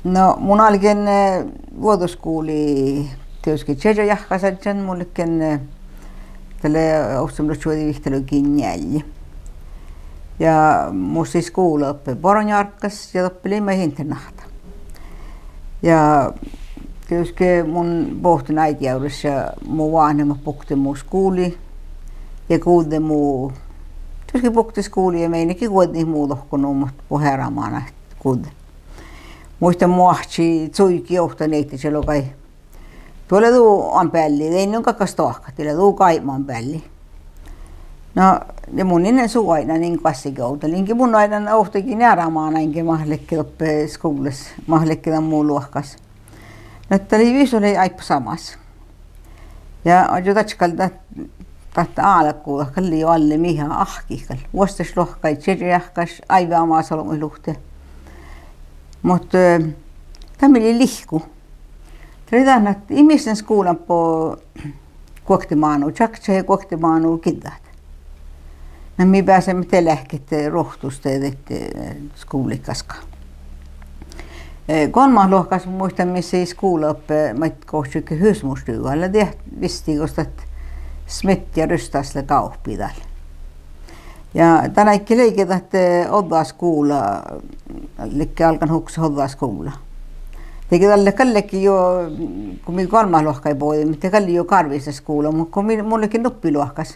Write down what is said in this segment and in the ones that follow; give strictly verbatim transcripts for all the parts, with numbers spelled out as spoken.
No, mun álgen, eh, vuođđoskuvlii dieđusge čiežajahkásažžan, mun ledjen, eh, dat lea ovccinuppelotčuođi vihttaluotta njeallje. Ja mus lei skuvla doppe Borånjárggas ja doppe lei maid internáhta. Ja dieđusge mun bohten áibbas ja mu váhnemat bukte mu skuvlii ja guđđe mu, dieđusge bukte skuvlii ja meinage guođđit mu dohko nu mo buot eará mánáid guđđe. Muittán mu áhčči čuojai ovtta nieiddažalogi: Duo lea du oađe bealli, de in nu galgga stoahkat, de lea du gáibmán bealli. No, ja mun in lean su oaidnán in goassege ovdal, inge mun oaidnán ovtta gii eará mánáide mat ledje doppe skuvllas, mat ledje dan mu luohkás. Na dat lei visot lei áibbas amas. Ja oažžu dadjat gal dat, dat álgu dat gal lei jo alle mihá áhkit gal. Vuosttaš luohkái, čiežajahkásaš, áigge amas olbmuid luhtte. Muhto, eh, dat mii lei lihku, dat lei dat ahte ii mis lean skuvla bo guokte mánu čakčat ja guokte mánu giđđat. Na mii beasaimet de leahkit ruovttus de, de, eh, skuvlaid gaskka. Eh, goalmmát luohkás muittán mis lei skuvla doppe maid gohčodedje husmorstue, lea diet visttii gos dat smitt ja rystas lea gávppi dal. Ja dan áigge ledje dat, eh, ođđa skuvla, ledje álgán hukset ođđa skuvla. De gal ledje, gal ledje juo, go mii goalmmát luohkái bođiimet, de gal ledje juo gárvvis dat skuvla, muhto go mii, mun ledjen nuppi luohkás,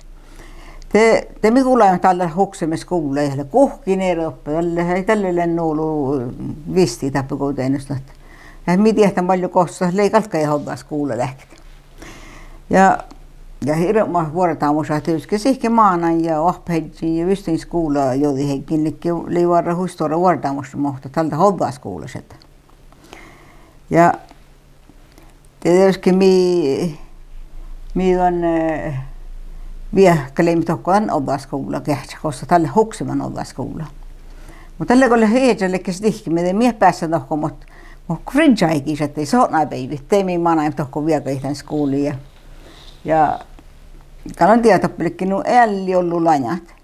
de, de mii gulaimet dál hukseme skuvlii ja lea guhkkin eret doppe, dalle, ai dalle lean nu olu visttii dáppe go dainus dat. Ja mii diehtán ballu gos dat lei galggaid ođđa skuvla leahkit. Ja, ja hirbmat vuordámušat dieđusge sihke mánáin ja oahpaheddjiin ja visttii skuvlajođiheaddjin ledje, lei várra hui stuorra vuordámuš, muhto dál dat ođđa skuvla šaddá. Ja dieđusge mii, mii dan, eh, viehkalaimet dohko dan ođđa skuvlla geahččat gos dat lea huksemin ođđa skuvla. Muhto dalle go lea ieža ledje stihkeme de mii eat beassan dohko, muhto, muhto friddjahit šattai sotnabeaivvi, de mii manaimet dohko viegaid dan skuvlii ja, ja gal don dieđát doppe ledje nu ealli ollu laňat.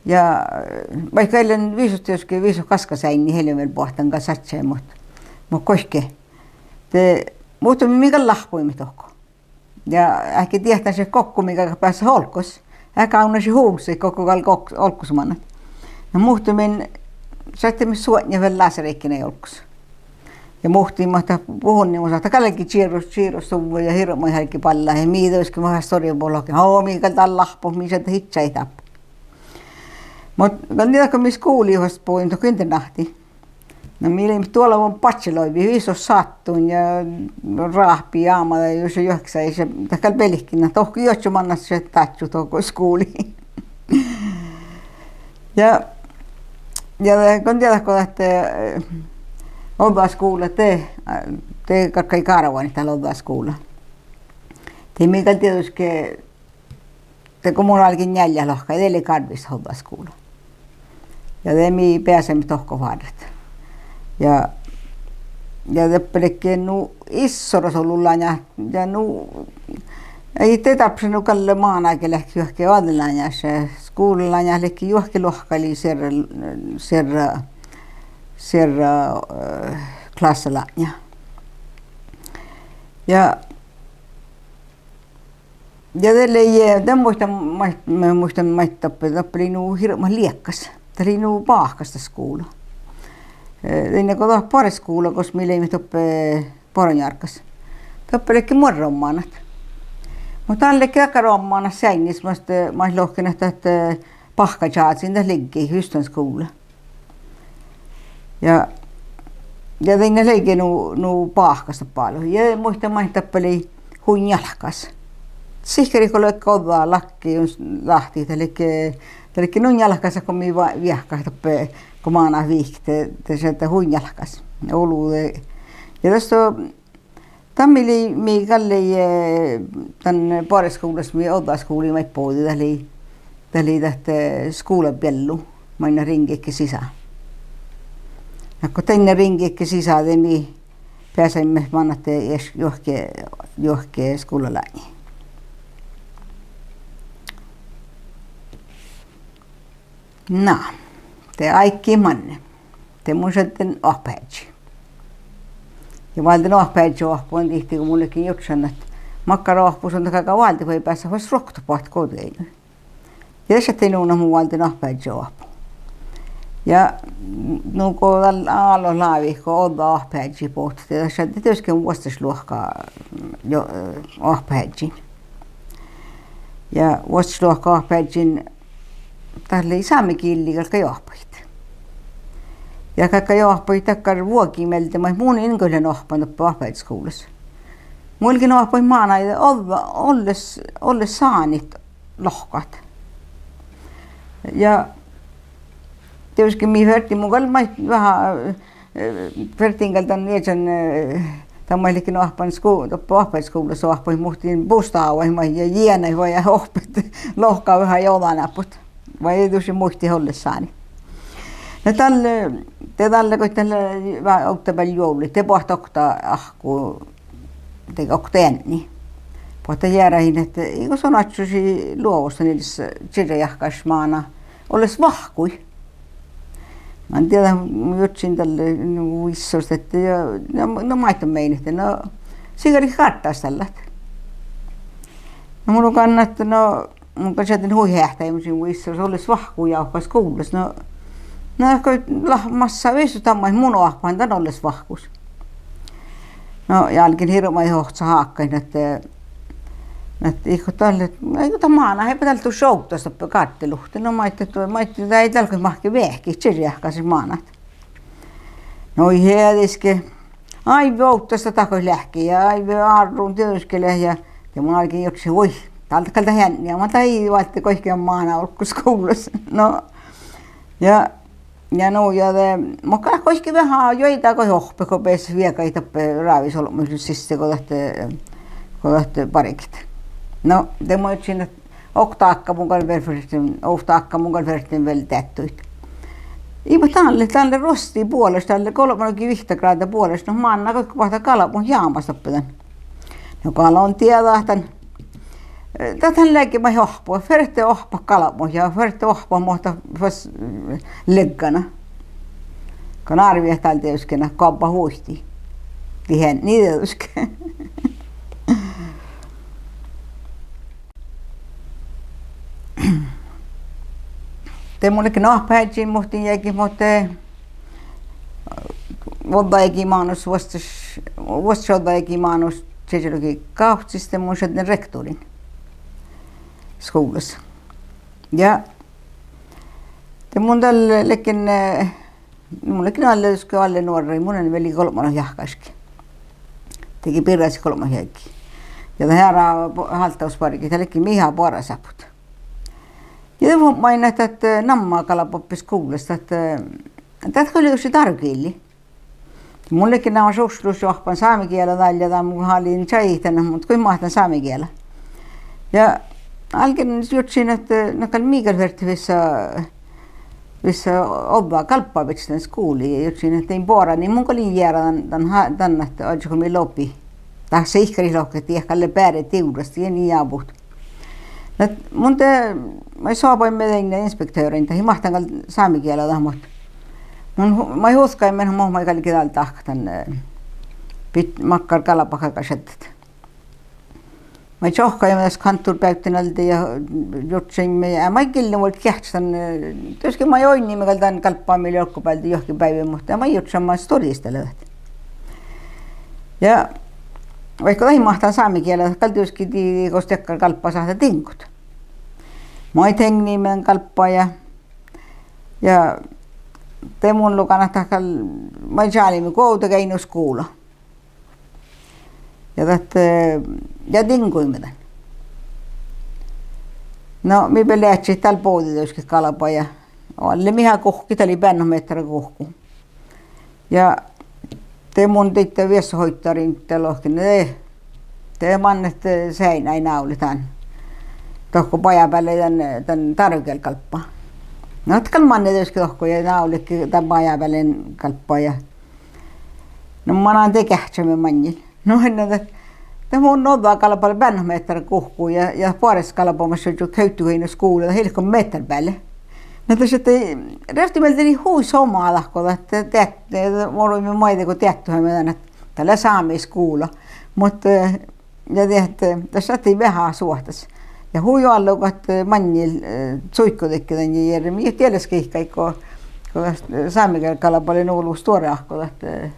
Ja, eh, vaikko eai lean visot dieđusge, visot gaskaseainni, helmmelboahtán gal sadjái, muhto, muhto goit ge, de, muhto mii gal láhppoimet dohko. Ja eai ge diehtán šat gokko mii galgat beassat olggos. Eai gávdnašat huvssaid gokko galgat olggos mannat. Na muhtumin šattai vel suotnjat vel lásereikkenii olggos. Ja muhtumin ahte buhunnimus ahte galge čirus, čirus suvvon ja hirbmat galge ballat ja mii dieđusge mat stuorra boahtán, o, mii gal dál láhppot, mii šaddá idjat dáppe. Muhto gal dieđát go mii skuvlii fas bođiimet dohko internáhtii. Na mii leimmet duolvvon badjelogi, visot sáttun ja ráhpii ámada ja juo-, juohke sajis ja dat gal belkin ahte dohko juohke mannat šat dážžut dohko skuvlii. Ja, ja de gal dieđát go dat, eh, ođđa skuvla de, de galggai gárvvanit dál ođđa skuvlla. De mii gal dieđusge, de go mun álgen njealját luohkái, de lei gárvvis ođđa skuvla. Ja de mii beasaimet dohko fárret. Ja, ja doppe ledje nu issoras ollu laňat ja nu, eai de dárbbašan nu galle mánáide leat juohke oađe laňaš, skuvlalaňat ledje juohke luohkái lei sierra, sierra, sierra, eh, klássalaňa. Ja ja de lei, eh, de muittán maid, muittán maid doppe, doppe lei nu hirbmat liekkás. Dat lei nu báhkás dat skuvla. Eh, dainna go dat boareskuvla gos mii leimmet doppe Borånjárggas, doppe ledje muorraománat. Muhto dál ledje dakkár ománat seainnus mat, eh, maid lohken ahte, ahte, eh, báhkačáziin dat ledje Hustadens skole. Ja, ja dainna ledje nu, nu báhkás doppe álo. Ja muittán maid doppe lei hui njálkkás. Sihkkarit go ledje ođđa láhkai, láhkai, dat ledje, dat ledje nu njálkkás go mii va-, viehkat doppe, go mánát vihket, de šaddá hui njálkkás olu de. Ja dasto, dat mii lei, mii gal lei, eh, dan boareskuvllas mii ođđa skuvlii maid bođii, dat lei, dat lei dat, eh, skuvlabiellu mainna riŋgejage sisa. Na go dainna riŋgejage sisa de mii beasaimet mannat ieš juohke, juohke skuvlalaňii. Na, de áiggi manne. De mun šadden oahpaheaddji. Ja válden oahpaheaddjioahpu dihte go mun ledjen jurddašan ahte makkár oahpu son galgá váldit vai beassat fas ruoktot boahtit Guovdageainnui. Ja de šattai nu ahte mun válden oahpaheaddjioahpu. Ja nugo dal álo lávii go ođđa oahpaheaddji bohtet, de dat šadde dieđusge vuosttaš luohkká, jo, oahpaheaddjin. Ja vuosttaš luohkká oahpaheaddjin dat lei sámegillii galggai oahpahit. Ja galggai oahpahit dakkár vuogi mielde maid mun in gal lean oahppan doppe oahpaheaddjiskuvllas. Mun galgen oahpahit mánáide ođđa olles, olles sánit lohkat. Ja dieđusge mii fertii, mun gal maid veahá, eh, fertejedin gal dan iežan, eh, dan maid ledjen oahppan sku-, doppe oahpaheaddjiskuvllas oahpahit, muhtin bustávaid maid ja jeanaid vai oahppat lohkat veahá jođáneappot. Vai dieđusge muitit olles sánit. Na dalle, de dalle goit dalle, va-, ovtta beale juovllaid, de boahtá okta áhkku, de okta eadni. Boahtá jearahin ahte iigo son oaččui luovus dan illes čirjejahkásaš máná olles vahkui. Na dieđán, mun jurddašin dalle, nu, vissas ahte ja, ja, no, maid don meinat, no, sii galget gárddástallat. Na mun galgen ahte, no, mun gal šadden hui heahtáimušin vissas olles vahkui jávkás skuvllas, no, na go la-, massa vissas dan maid mun oahpahan dan olles vahkus. No, ja álgen hirbmadit ohcat hákkain ahte, ahte iigo dalle, iigo dat máná, eai be dál dušše ovddas doppe gárdeluhtte. No, maid, maid dat eai dál goit mahke veahkehit čirjejahkásaš mánát. No ii heađgiske, aivve ovddas dat goit leahkii ja aivve árrun dieđusge lea ja, de mun álgen jurddašan, hui, dál dat gal dat eadni, man dat ii válde goitge máná olggos skuvllas. No, ja, ja nu ja de, muhto gal goitge veahá juoidá goit ohppet go beassat viegáđit doppe rávisolbmuid siste go dat, go dat barget. No de mun jurddašin ahte okta áigge mun gal vel ferten, okta áigge mun gal ferten vel deattuid. Ii, muhto dalle, dalle ruosti buolaš, dalle golbma gii vihtta gráda buolaš, no mánná goit go boahtá galbmot jámas doppe dan. No gal don dieđát dan. Eh, dat han ledje maid oahppat, ferte oahppat galbmot ja ferte oahppat mo dat fas, eh, leggana. Go árvejit dál dieđusge go gobbat vuittii. Dien dieđusge. De mun ledjen oahpaheaddjin muhtin jagi, muhto ođđajagi mánus, vuosttaš, vuosttaš ođđajagi mánus čiežalogi gávccis de mun šadden rektorin skuvllas. Ja de mun dal ledjen, eh, mun ledjen oalle, dieđusge oalle nuorra, mun lean vel golbmalogi jahkásaške. Dego birrasii golbmalogi jagi. Ja dat eará bo-, hálddausbargi, dat ledje mihá borasáput. Ja de fupmain ahte, eh, namma galbma doppe skuvllas, dat, eh, dat gal lei dušše dárogillii. Mun ledjen namaš Oslos oahppan sámegiela dál ja dan mun háliidin čájehit dan, muhto goit máhtán sámegiela. Ja álgen jurddašin ahte, eh, na gal mii gal fertet vissa, vissa ođđa galbba bidjat dan skuvlii ja jurddašin ahte in boranin, mun gal in jeara dan, dan há-, dan ahte oažžut go mii lobi. Dahká sihkkarit lohket, diet gal lea beare divrras, dien in jábut. Na mun de, moai soabaime dainna inspektørain, dat ii máhtán gal sámegiela dat, muhto mun hu-, moai hutkaime, mo moai galge dál dahkat dan, eh, bid-, makkár galbma galgá šaddat. Moai čohkkáime das kantorbeavdin alde ja jurddašaime, eh, moai gillen vuolgit geahččat dan, eh, dieđusge moai oinniime gal dan galbma mii lei olggobealde juohke beaivvi, muhto moai jurddašaime studistalle dat. Ja vaikko dat ii máhtán sámegiela, dat gal dieđusge dii gos dakkár galbma sáhttá diŋgot. Moai teŋggiime dan galbma ja, ja de mun lugan ahte dat gal, moai čáliime Guovdageainnu skuvla. Ja dat, eh, ja diŋguime dan. No mii beassat dál bođii dieđusge galbma ja oalle mihá guhkki, dat lei beannot mehtera guhku. Ja de mun dieid viessohoiddarin de lohken, eh, de mannet, eh, seaidnái návlet dán. Dohko bajábeallái dan, dan dárogielgalbma. Na dat gal manne dieđusge dohko ja návledge dan bajábeallái galbma ja, no manan de geahččaime maŋŋil. No ii, dat, dat mun ođđa galbma lea beannot mehtera guhku ja, ja boares galbma maid šadden Guovdageainnu skuvlla dat ii lean go mehtera beale. Na dat šattai, rievtti mielde hui somá dahko dat, dat, dat, mo-, moruime moaide go deattuhaime dan ahte Dat lea sámi skuvla. Muhto, eh, ja diehtit, das šattai veahá suohtas. Ja hui oalle go ahte maŋŋil, eh, suikkodedje dan jearre, mii dieđusge ii go, go sámegiel galbma lea nu ollu stuorra áhkku dat,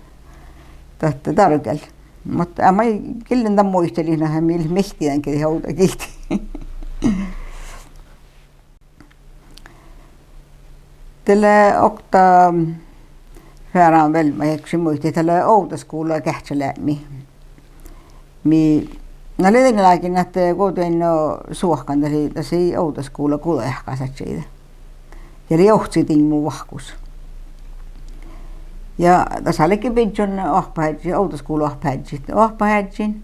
dat dárogel. Muhto eai maid gillen dan muitalit, na, mii lea mihtidan ge ovda gitti. Dat lea okta fearán vel, ma ii muitá, dat lea ovdaskuvla Geahččaleapmi. Mii, na, lei dainna lágiin ahte Guovdageainnu suohkan dat lei, das lei ovdaskuvla guđajahkásaččaide. Ja lei ovccidiimmu vahkus. Ja das álggii biddjon oahpaheaddji, ovdaskuvlaoahpaheaddjit, oahpaheaddjin.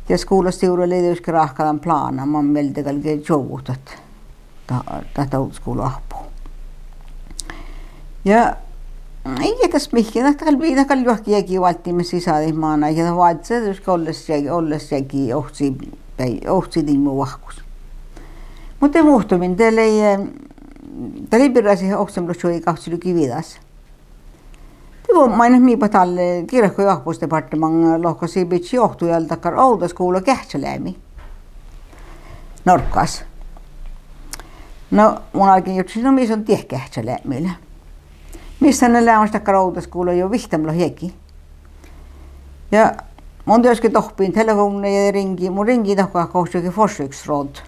Ja skuvlastuvra lei dieđusge ráhkadan plána man mielde galggai čuovvut dat, dat ovdaskuvlaoahpu. Ja ii das mihkkege, dat gal, dat gal juohke jagi válddii mis sisa mánáid ja dat vázzá dieđusge olles jagi, olles jagi ovcci-, ovccidiimmu vahkus. Muhto de muhtumin dat lei, eh, dat lei birrasit ovccinuppelotčuođi gávccilogi viđas. De vuopmainnat mii bat dalle girkojoahpahusdepartemeanta lohkat sii bidjat johtui dal dakkár ovdaskuvla Geahččaleami, Norggas. No mun álgen jurddašit, no mis son diet Geahččaleami lea. Mis son lea leamaš dakkár ovdaskuvla juo vihttamilogi jagi. Ja mun dieđusge dohppen telefovdna ja ringin, mun ringin dohko ahte gohčodedje forsøksråd,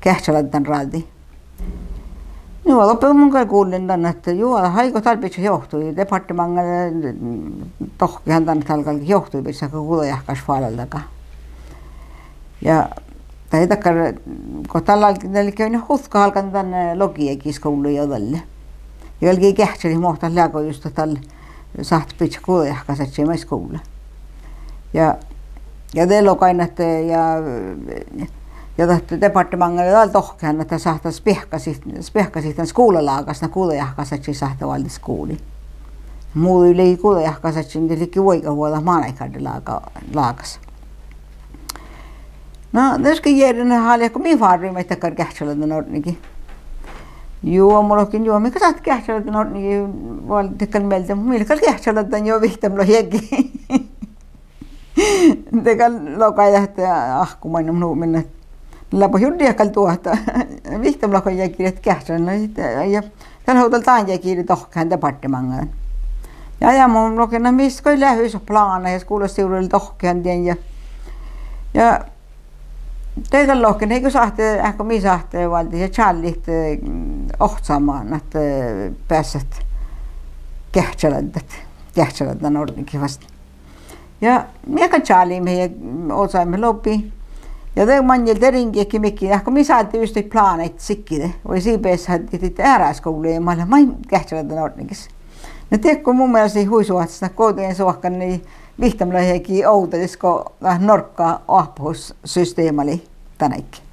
geahččaladdanráđđi. Nu doppe mun gal gullen dan ahte juo, dat áiggut dal bidjat johtui, departemeanta dohkkii dan ahte dal galget johtui bidjat guđajahkásaččat váldit dakkár. Ja dat dakkár, go dal ledje, dat ledje vel hutkat galgan dan, eh, logi jagi skuvlii dalle. Ja galggai geahččalit mo dat leago jus dat dal sáhtát bidjat guđajahkásaččaid maid skuvlii. Ja, ja de logai ahte, ja, ja dat departemeanta dal dohkkehan ahte dat sáhttá spiehkastit, spiehkastit dan skuvlalágas, na, guđajahkásaččaid sáhttá váldit skuvlii. Muđui lei guđajahkásaččain, dat ledje vuoigatvuođat mánáidgárdelága-, lágas. Na, dieđusge jearren háliidit go mii fárrui maid dakkár geahččaladdanordnigii. Juo, mun lohken, juo, mii gal sáhttit geahččaladdanordnigii váldit gal mielde, muhto mii gal geahččaladdat juo vihttamilogi jagi. De gal logai ahte áhkku mainna nu minna. Leaba jurddašit gal duohta, vihttamilogi jagi geahččaladdat, na, ja dat lea dal dan jagi dohkkehan departemeantadan. Ja, ja mun lohken, na, mis go leat hui plána ja skuvlastuvra lea dohkkehan dien ja, ja de gal lohken, ii go sáhte, eai go mii sáhte váldit ja čállit, eh, ohcama ahte, eh, beassat geahččaladdat, geahččaladdanordnigii fas. Ja mii gal čáliimet ja ođđaimet lobi. Ja de maŋŋil de ringejit midjiide ahte go mii sáddet juste plánaid sikkide, vai sii beassat dihte eará skuvlii, mat leat maid geahččaladdanordnigis. Na diekko mu mielas lei hui suohtas, na, Guovdageainnu suohkan lei vihttamilogi jagi ovdalis go dat Norgga oahpahussystema lei dan áigge.